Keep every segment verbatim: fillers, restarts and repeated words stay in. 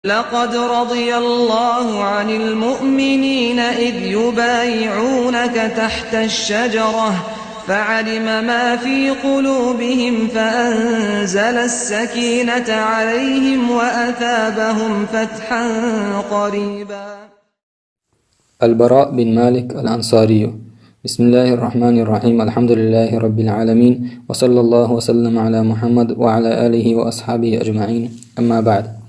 لقد رضي الله عن المؤمنين إذ يبايعونك تحت الشجرة فعلم ما في قلوبهم فأنزل السكينة عليهم وأثابهم فتحا قريبا. البراء بن مالك الأنصاري. بسم الله الرحمن الرحيم. الحمد لله رب العالمين. وصلى الله وسلم على محمد وعلى آله وأصحابه أجمعين. أما بعد.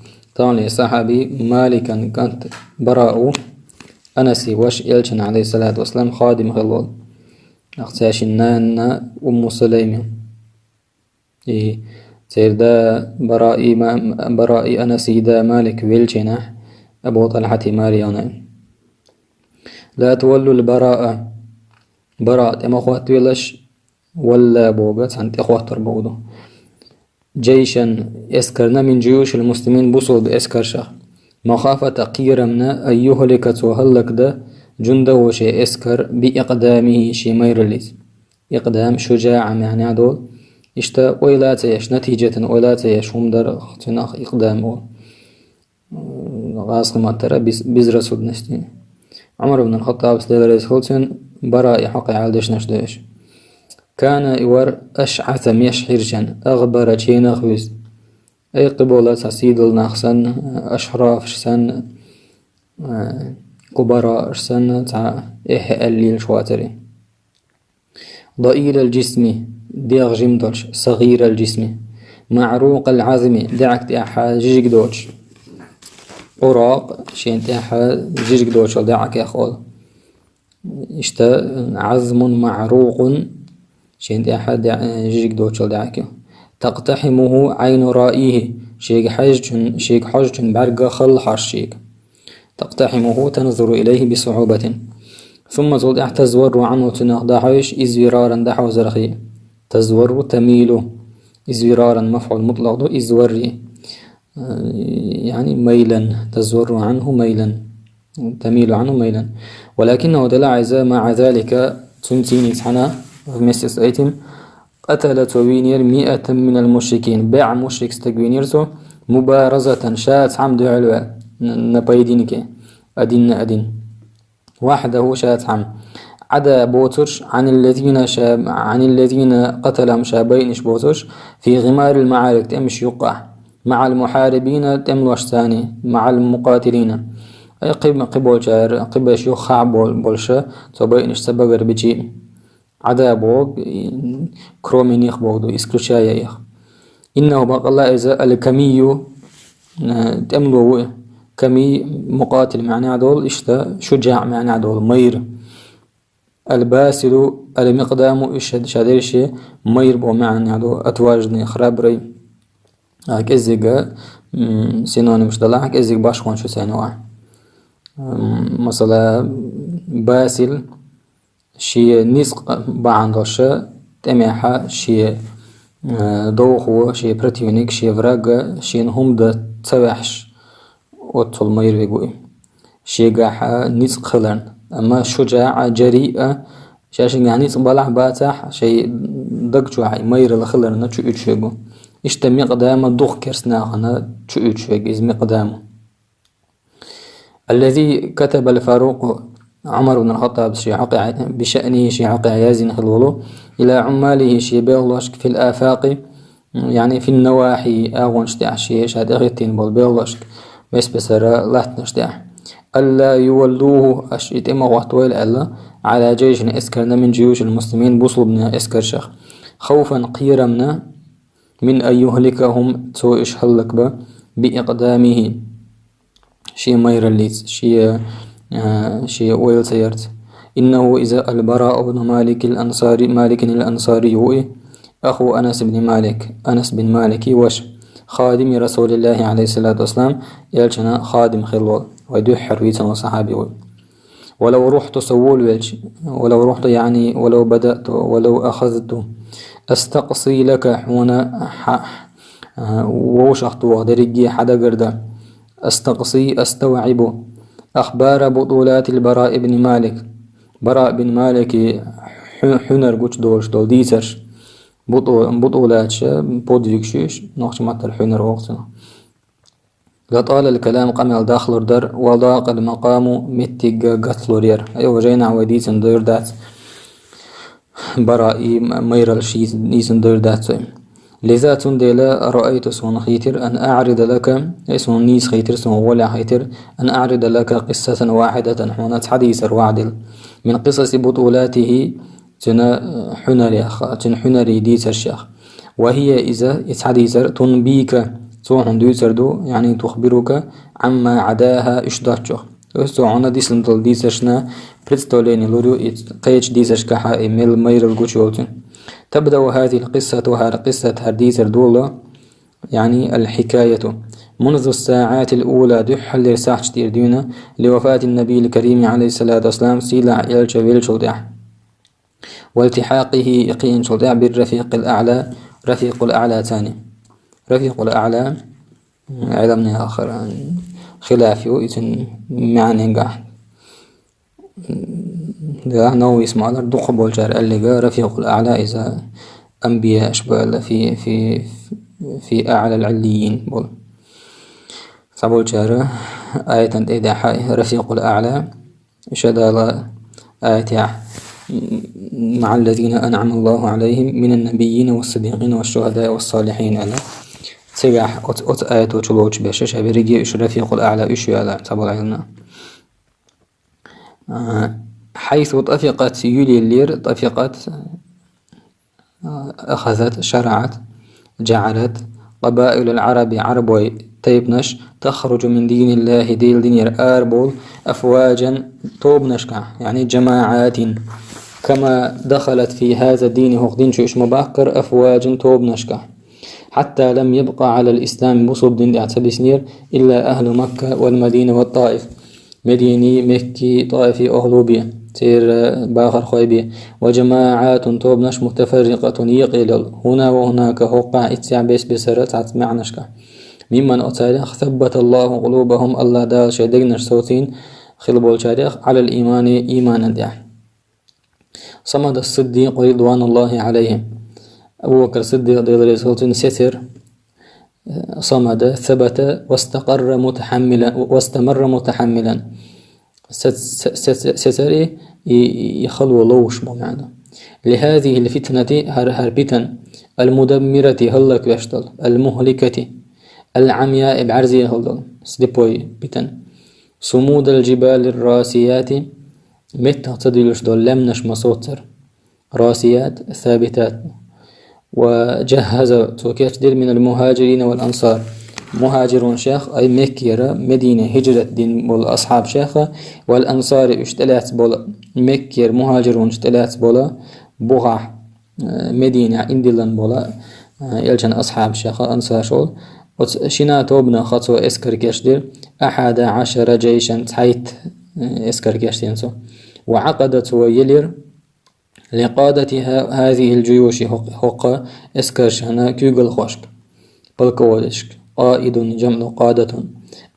Тахли сахаби Маликан кант Барау Анаси ваш элчин алейхи салату вассалам хадим хилвал. Ахцашин нанна Умму Сулайми. И церда Бараи ма-, Бараи Анаси да Малик велчинах Абу Талхати Мариона. لا تولوا البراء. Бара тема хват велаш, валла бога, цан те хваттар богду. جيشا эскарна من جيوش المسلمين бусулб эскаршах. مخافة къирамна أن يهلك цо халлакда جنده ши эскар بإقدامه ши майрализ. Икъдам шужаа маъна дол. Ишта ойлаца еш, натижатан ойлаца еш, хумдар цунах икъдам ол. Гъазхи маттара без, безрассудность. Умар ибн Хаттаб слева резхилцин Бараи хакъи алдешнаш деш. كان ивар أشعث меш хирчан, أغبر ченах виз. Ай къибола ца сидл нахсан, ашраф сан, кубара сан, ца эхе аллил шватари. ضئيل الجسم, дегъ жим долч, صغير الجسم. معروق العظم, дяк тяха жижиг долч. Урак, шен тяха жижиг долч, дяк яхол. Ишта عظم معروق, шен тяха дя-, жижиг долч, дяк. تقتحمه عين رائيه, шег хажчун, шег хажчун барга хал хаш шег. تقتحمه تنظر إليه بصعوبة. ثم зулдяхь تزور عنه цунах дахьавиш, ازورارا дахьавзархи. تزور تميل. ازورارا مفعول مطلق دو, ازوري. يعني ميلا. تزور عنه ميلا. تميل عنه ميلا. ولكنه دلع إذا مع ذلك цун цини цхьана вместе с этим قتل цо винер مائة من المشركين, бегӀ мушрик стаг винер цо, مبارزة, ша цхьам дуьхьал ваьл, на поединке, один на один. وحده ша цхьам. عدا боцурш, عن الذين ша, عن الذين قتلهم ша байниш боцурш, في غمار المعارك, тӀемаш юккъахь, مع المحاربين, тӀемлош цани, مع المقاتلين. Ай, кхиб-, кхиболчар, кхибеш юххахь бол-, болша, цо байниш ца багар бичи. Ада бог, кроме них бог ду, исключая их. إنه бакъалла иза الكمي, э, тӀемло ву. Ками مقاتل маъна дол, ишта шужаа маъна дол, майр. الباسل المقدام, иша шадерши майр бо маъна дол, отважный, храбрый. А кӀезига, м, синонимаш дала, кӀезига башхончу сайнуа. М, масала, басил, ши ницкъ бахьан долша, тӀемехьа ши, э, довхо, ши противник, ши врага, шин хӀумда ца вехьш, оццул майр вегуи. Шигахьа ницкъ хиларн. Амма шужаа, жариа, ша шигахьа ницкъ балахь бацахь, шай даг чухьа майрала хиларна чу уьчвегу. Ишта микъдама дух керснахана чу уьчвегу, из микъдама. الذي كتب الفاروق عمر بن الخطاب شي حقي بشأنه شي حقي يازين خلولو إلى عماله شي بيغلوشك في الآفاق يعني في النواحي أغونش تعشي شاد أغيتين بول بيغلوشك بس بسرا لاتنش تاع ألا يولوه أش إتما وقت ويل ألا على جيش إسكرنا من جيوش المسلمين بوصل بنا إسكر شخ خوفا قيرمنا من أن يهلكهم تو إش هلك بإقدامه شي ميرليت، شي، آه، شي ويل سيرت. إنه إذا البراء بن مالك الأنصاري، مالك الأنصاري هو أخو أنس بن مالك، أنس بن مالك وش خادم رسول الله عليه الصلاة والسلام، يلشنا خادم خلول، ويدحر ويتن صحابي وي. ولو رحت سوول ويلش، ولو رحت يعني ولو بدأت، ولو أخذت أستقصي لك هنا ح-، آه، ووشخت وغدرقي حدا قردا. أستقصي، أستوعب أخبار بطولات البراء بن مالك. براء بن مالك ح-، حنر قوش دوش دول ديسرش. بطو-، بطولات ش-، подвиг شيش، نوخش مطر حنر وقتنا. لطال الكلام, къамаьл дахлур дара, وضاق المقام, меттиг гаталур яра. Ай, вай жайнахь вай дийцина дер дац. Бараи майралла шийца дийцина дер дац вай. لذا, цундела, رأيت, сона хийтира, أن أعرض لك, ай, сона нийса хийтира, сона гӀолехь хийтира, أن أعرض لك قصة واحدة, хьуна цхьа дийцар ваӀдил, من قصص بطولاته, цуьнан, э, хьунарех, цуьнан хьунарийн дийцаршех. وهي, иза, и цхьа дийцар, تنبيك, цо хьуна дуьйцур ду, يعني تخبرك عما عداها, уьш доцчух. То есть цо хьуна дисина долу дийцаршна представление лур ю и кхечу дийцаршкахь и мел майралла гучу йолчун. تبدأ هذه القصة, хӀара къиссат, хӀара дийцар долу, يعني الحكاية, منذ الساعات الأولى, дуьххьарлера сахьташ тӀера дуьйна, لوفاة النبي الكريم عليه الصلاة والسلام, сийлахь элча веллачул тӀаьхьа. والتحاقه, и кхиъначул тӀаьхьа, بالرفيق الأعلى, рафикъул аӀла царна. Рафикъул аӀла, Ӏеламнехан хилаф ю, и цуьнан маьӀнехь. Делахь Нававис ма-аллара, дукхахболчара аьлларг, рафикъул аӀла иза анбияаш бу аьлла, في, في, في أعلى العليين болу. Цхьаболчара аятан тӀе а даьхьа, рафикъул аӀла, ша Дала аятехь, مع الذين أنعم الله عليهم من النبيين والصديقين والشهداء والصالحين аьлла. Цигахь оц-, оцу аято чулоцуш беш, ша берриге уьш рафикъул аӀла уьш ю аьлла, цхьаболу Ӏеламнаха. А, حيث طفقت, юьллера, طفقت, أخذت, شرعت, جعلت, قبائل العرب, Ӏарбойн тайпанаш, تخرج من دين الله, Делан динера арабовла, أفواجا, тобанашкахь, يعني جماعات, كما دخلت في هذا الدين, хӀокху дин чу уьш ма-баххара, أفواجا, тобанашкахь. حتى لم يبق على الإسلام, бусалба дин тӀехь ца биснера, إلا أهل مكة والمدينة والطائف. Мединин, Меккин, ТӀаифин охӀла бен, церан бахархой бен, وجماعات, тобанаш, متفرقة, екъаелла, هنا وهناك, хӀокхахь, иццехь, бес-бесара цхьацца маьӀнашкахь. ممن, оцарех, ثبت الله قلوبهم, АллахӀ Дала шайн дегнаш совцийна хилла болчарех, على الإيمان, ийманан тӀехь. صمد الصديق رضوان الله عليه. Абу Бакр Сиддикъ, Дела реза хуьлда цунна, сецира, صمد, ثبت, واستقر متحملا, واستمر متحملا. Сец-, сец-, сец-, сецира и, и, и хало ловш бу маьӀна. لهذه الفتنة, хӀара, хӀара питан, المدمرة, хӀаллаквеш долу, المهلكة, العمياء, бӀаьрзе хила долу, слепой питан. صمود الجبال الراسيات, меттах ца дуьллуш долу лаьмнаш ма соццара. راسيات, ثابتات. وجهز, цо кечдира, من المهاجرين والأنصار. Мухьажироншех, ай Меккера, Медине хӀижрат дина болу асхьабашех, والأنصار, уьш тӀелаьцна болу, Меккера мухьажиронаш тӀелаьцна болу, бухахь, э, Мединехь индиллина болу, э, элчан асхьабашех, ансарш олу. Оцу шина тобанах цо эскар кечдира, أحد عشر جيشا, цхьайтта, э, эскар кечдина цо. وعقد, цо елира, لقادة ها-, هذه الجيوش, хӀокх-, хӀокху эскаршна куьйгалхошка, полководецка. قائد جمع قادة.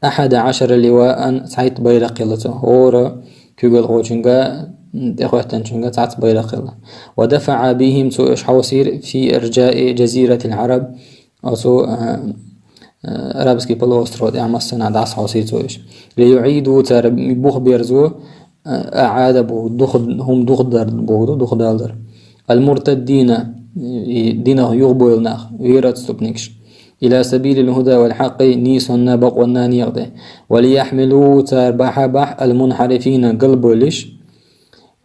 أحد عشر لواء, цхьайтта байракх хилла цо. ХӀора куьйгалхочуьнга, тӀехӀоьттинчуьнга цхьацца байракх хилла. ودفع بهم, цо уьш хьовсийра, في أرجاء جزيرة العرب, оцу, а, а, Арабский полуостров тӀехь массанхьа дӀасахьовсийра цо уьш. ليعيدوا, цара бух берзо, а, أعاد боху, духа-, хӀума духадар боху, духадалар. المرتدين, и динах юхабевлла нах, вероотступникаш. إلى سبيل الهدى والحق, нийсонна, бакъонна некъа тӀе. وليحملوا, цара бахьа бахь, المنحرفين, галбевлларш,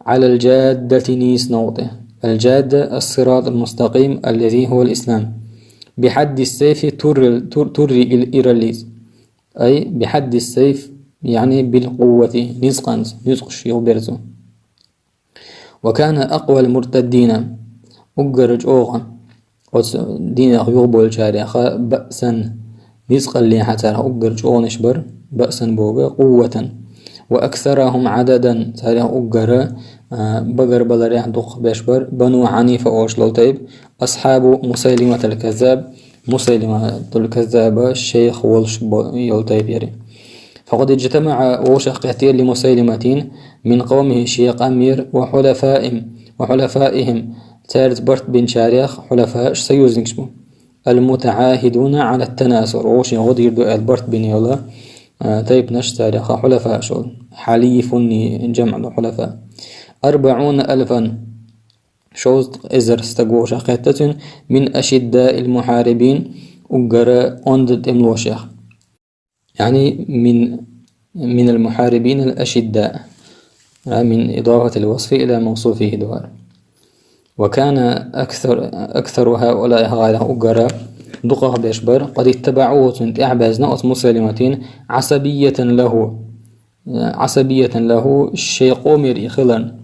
على الجادة, нийса некъа тӀе. الجادة الصراط المستقيم الذي هو الإسلام. بحد السيف, туррил-, тур-, туррин ил-, ираллица. أي بحد السيف, يعني بالقوة, ницкъанца, ницкъаш юхаберзо. وكان أقوى المرتدين, уггар чӀогӀа оцу динах юхабевллачарех, بأسا, ницкъаллехь царах уггар чӀогӀанаш бара, بأسا боху, قوة. وأكثرهم عددا, царех уггар, а, багарбаларехь дукхахберш бара, بنو حنيفة олуш долу тайпа, أصحاب مسيلمة الكذاب, Мусайлиматул Каззаба шайх волуш бо-, йолу тайпа яра. فقد اجتمع, вовшах кхеттера, لمسيلمة من قومه, шен къамера, وحلفائهم, وحلفائهم, цаьрца барт бинчарех, хьулафааш, союзникаш бу. المتعاهدون على التناصر, вовшийн гӀо дийр ду аьлла барт бина йола, а, тайпанаш царех хьулафаъ шул. حليف, جمع ду хьулафаъ. أربعون ألفا, шовзткъа эзар стаг вовшах кхетта цуьнан, من أشداء المحاربين, уггара онда тӀемалошех. يعني من، من المحاربين الأشداء. من إضافة الوصف إلى موصوفه ду хӀара. وكان أكثر، أكثر هؤلاء, хӀара уггара дукхагӀберш бар, قد اتبعوه, цунна тӀаьхьабаьзна оцу Мусайлиматин, عصبية له, عصبية له, шайн къомера и хиларна.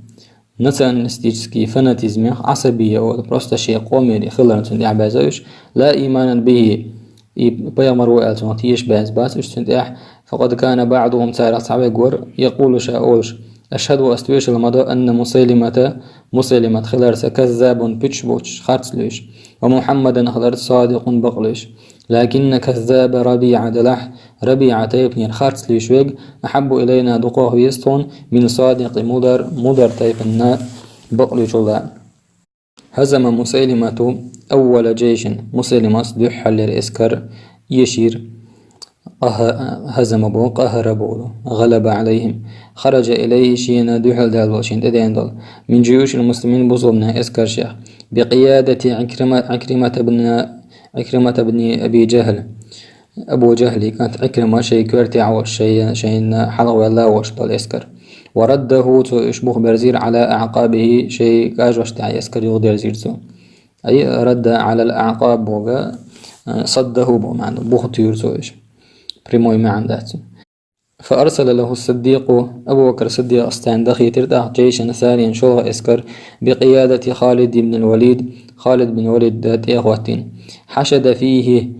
Националистический фанатизмех Ӏасабия олу, просто шен къомера хиларна цунна тӀаьхьабаьзна уьш, لا إيمانا به, и пайхамар ву аьлла цунах теша баьзна бац уьш цунна тӀаьхьа, فقد كان بعضهم, царах цхьаверг вара, يقول, ша олуш: أشهد, ас тоьшалла ма до, أن مسيلمة, Мусайлимат хиларца, كذاب, пуьчаш боцуш, харц луьйш, ومحمدا хиларца, صادق, бакълуьйш. لكن كذاب ربيعة, делахь, РабиӀа тайпанера харц луьйш верг, أحب إلينا, дукхагӀа веза тхуна, من صادق مضر, Мудар тайпанна бакълуьйчул а. هزم مسيلمة أول جيش, Мусайлимас дуьххьарлера эскар эшийра, къахӀа-, هزم боху, قهر боху, غلب عليهم, خرج إليه, шена дуьхьал даьлла долу, шена тӀедеана долу, من جيوش المسلمين, бусалбанийн эскаршех, بقيادة عكرمة، عكرمة بن، عكرمة بن أبي جهل. Абу Джахьлин кӀант Ӏикрима шайн коьртехь волуш, шайн-, шайна хьалхаваьлла а волуш долу эскар. ورده, цо уьш бух берзийра, على أعقابه, шайн кӀажошна тӀехь эскар юхадерзийра цо. أي رد على الأعقاب боху, а, صده боху маьӀна, бух туьйра цо уьш. Прямой маьӀна дац цуьнан. فأرسل له الصديق, Абу Бакр Сиддикъас царна дахийтира тӀаккха, جيشا ثانيا, шолгӀа эскар, بقيادة خالد بن الوليد, Халид бин Валид тӀе а хӀоттийна. حشد فيه,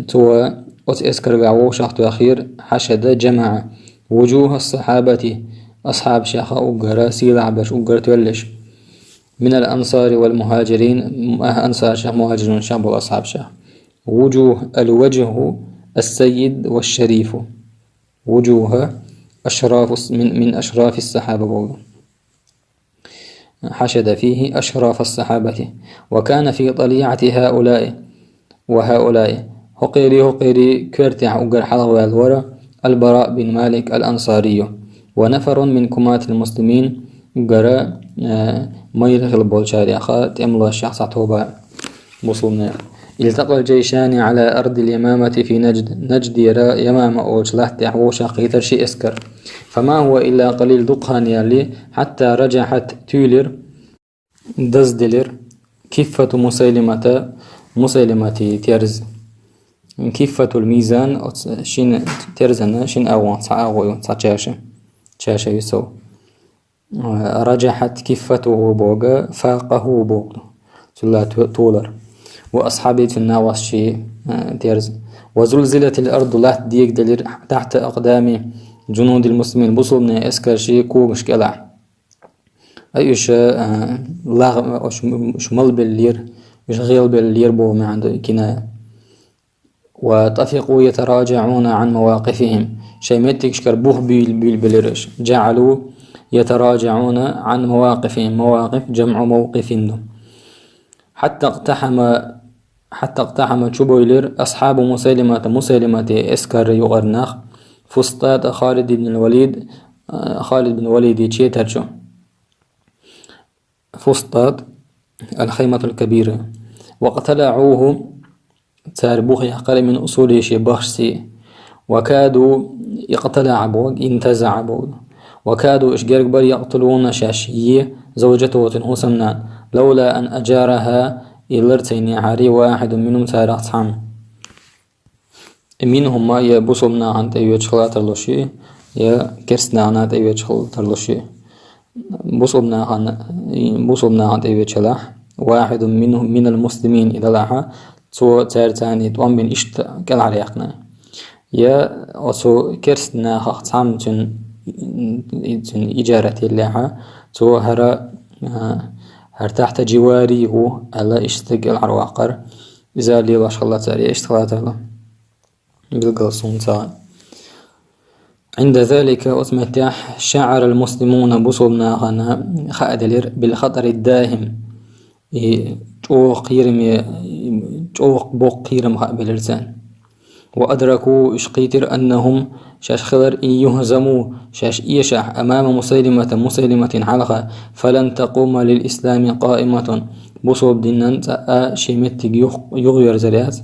цо оцу эскаргахь вовшах тоьхира, حشد, جمع, وجوه الصحابة, асхьабашех уггара сийлахь берш, уггар тоьллаш, من الأنصار والمهاجرين, а, ансаршех, мухӀажируншех болу асхьабашех. وجوه, الوجه السيد والشريف. وجوه أشراف الص-، من، من أشراف الصحابة боху. حشد فيه أشراف الصحابة. وكان في طليعة هؤلاء وهؤلاء. ХӀокхерий, хӀокхерий коьртехь уггар хьалхаваьлла вара البراء بن مالك الأنصاري. ونفر من كماة المسلمين, уггара, э, майра хилла болчарех, тӀемалошех цхьа тоба бусалбанех. التقى الجيشان على أرض اليمامة في نجد. Наждера Ямама олучу латтехь вовшах кхийтира ши эскар. فما هو إلا قليل, дукха хан яьлла, حتى رجحت, туьйлира, дазделира, كفة مسيلمة, Мусайлиматин терза. كفة الميزان, оцу шина терзана шина агӀон цхьа агӀо ю, цхьа чаша, чаша ю сов. رجحت كفته боху, فاقه боху. Цул а ту-, толар. وأصحابه, цуьнан нахвасчий, э, терза. وزلزلت الأرض, латта дегаделира, تحت أقدام جنود المسلمين, бусалбанийн эскаршин когаш кӀелахь. Ай уьш, э, лагъ-, уьш, уьш малбеллера, уьш гӀелбеллера боху маьӀна ду, киная. وطفقوا يتراجعون عن مواقفهم. Шайн меттигашкара бух буьйл-, буьйлабелира уьш. جعلوا يتراجعون عن مواقفهم. مواقف جمع موقف ду. حتى اقتحم، حتى اقتحم, чубойлира أصحاب مسيلمة, Мусайлиматин эскаран юкъара нах, فسطاط خالد بن الوليد, э, Халид бин Валидин четар чу. فسطاط, الخيمة الكبيرة. واقتلعوه, цара бух яьккхира, من أصوله, шен бахчанца. وكادوا, اقتلع боху, انتزع боху. وكادوا, уьш герга бара, يقتلون, шаьш е, زوجته, цуьнан хӀусамнана. لولا أن أجارها, и лар ца йинехьара, واحد منهم, царах цхьамма. منهم, я бусалба нахана тӀе йоьдуш хила тарлуш ю, я керста нахана тӀе йоьдуш хила тарлуш ю. Бусалба нахана, бусалба нахана тӀе йоьдуш хилахь, واحد منهم من المسلمين, и делахь, цо цаьрца тӀом бина иштта кӀелхьаръяьккхина. Я оцу керста нахах цхьамма цуьнан, цуьнан ижарат еллехь, цо хӀара, а, хӀара تحت جواره аьлла, иштта кӀелхьарваккхара. Иза лелош хилла цара, я иштта хила тарло. Билггал суна ца хаьа. عند ذلك, оцу меттехь, شعر المسلمون, бусалба нахана хааделира, بالخطر الداهم, и чӀогӀа кхераме, чӀогӀа боккха кхерам хаа белира царна. وأدركوا, уьш кхийтира, أنهم, шаьш хилар, إن يهزموا, шаьш эшахь, أمام مسيلمة, Мусайлиматан хьалха, فلن تقوم للإسلام قائمة, бусалба динан цкъа а шен меттиг юх-, юхаерзар яц,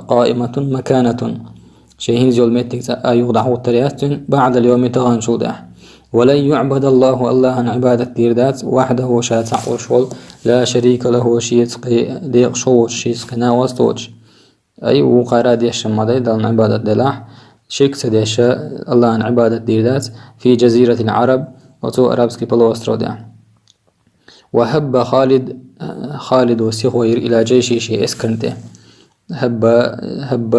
قائمة مكانة, шен хӀинца йолу меттиг цкъа а юха дӀахӀуттур яц цуьнан, بعد اليوم, таханчул тӀаьхьа. ولن يعبد الله, АллахӀан Ӏибадат дийр дац, وحده, ша цхьаъ волуш волу, لا شريك له, шеца кхин декъашхо воцуш, шеца кхин накъост воцуш. Ай, вукхара а дешна ма дай, Далла Ӏибадат делахь, шеко ца деш а АллахӀан Ӏибадат дийр дац, في جزيرة العرب, оцу Арабский полуостров тӀехь. وهب خالد, Халидо сихо йира, إلى جيشه, шен эскарна тӀе. هب, هب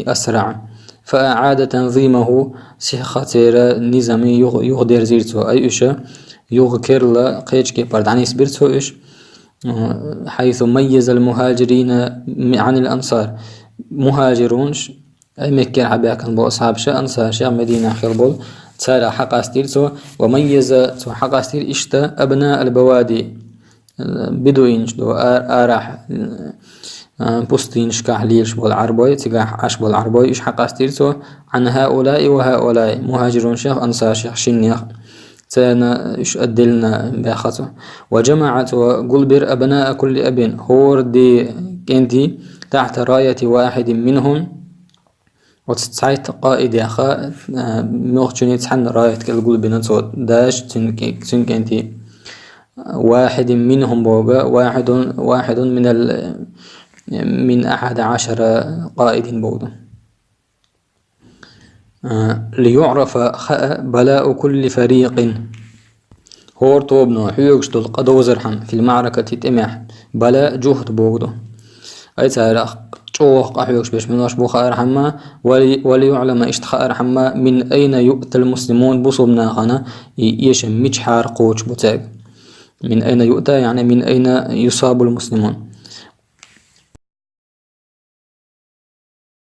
أسرع. فأعاد تنظيمه, сихха церан низам юха, юхадерзийра цо, ай, уьш, юха керла кхечу кепара дӀанисбира цо уьш. حيث ميز المهاجرين عن الأنصار. Мухажирунаш, ай, Меккера хьабаьхкина болу асхьабаш ансаршех, Мединехь хилла болу, царах хьакъастийра цо, وميز, цо хьакъастийра иштта أبناء البوادي, бедуинаш ду, а-, арахь, а, пустынашкахь лелаш болу Ӏарбой, цигахь Ӏаш болу Ӏарбой, уьш хьакъастийра цо, عن هؤلاء وهؤلاء, мухажирунашех, ансаршех шиннех. Царна уьш отдельно баьхна цо. وجمع, цо гулбира, أبناء كل أب, хӀора ден кӀентий, تحت راية واحد منهم, оцу цхьайтта къаидех, а, муьлххачунний цхьана раят кӀел гулбина цо, даш цуьнан кӀе-, цуьнан кӀентий. واحد منهم боху, واحد, واحد من ال-, من أحد عشر قائد боху. А, ليعرف, хаа, بلاء كل فريق, хӀора тобано хьоьгуш долу къа довзархьама, في المعركة, тӀемехь, بلاء, جهد боху ду. Ай, царах чӀогӀа къахьоьгуш берш муьлш бу хаархьама, ول-, وليعلم, иштта хаархьама, من أين يؤتى المسلمون, бусалба нахана и эшам мичахьара кхочуш бу цаьрга. من أين يؤتى, يعني من أين يصاب المسلمون.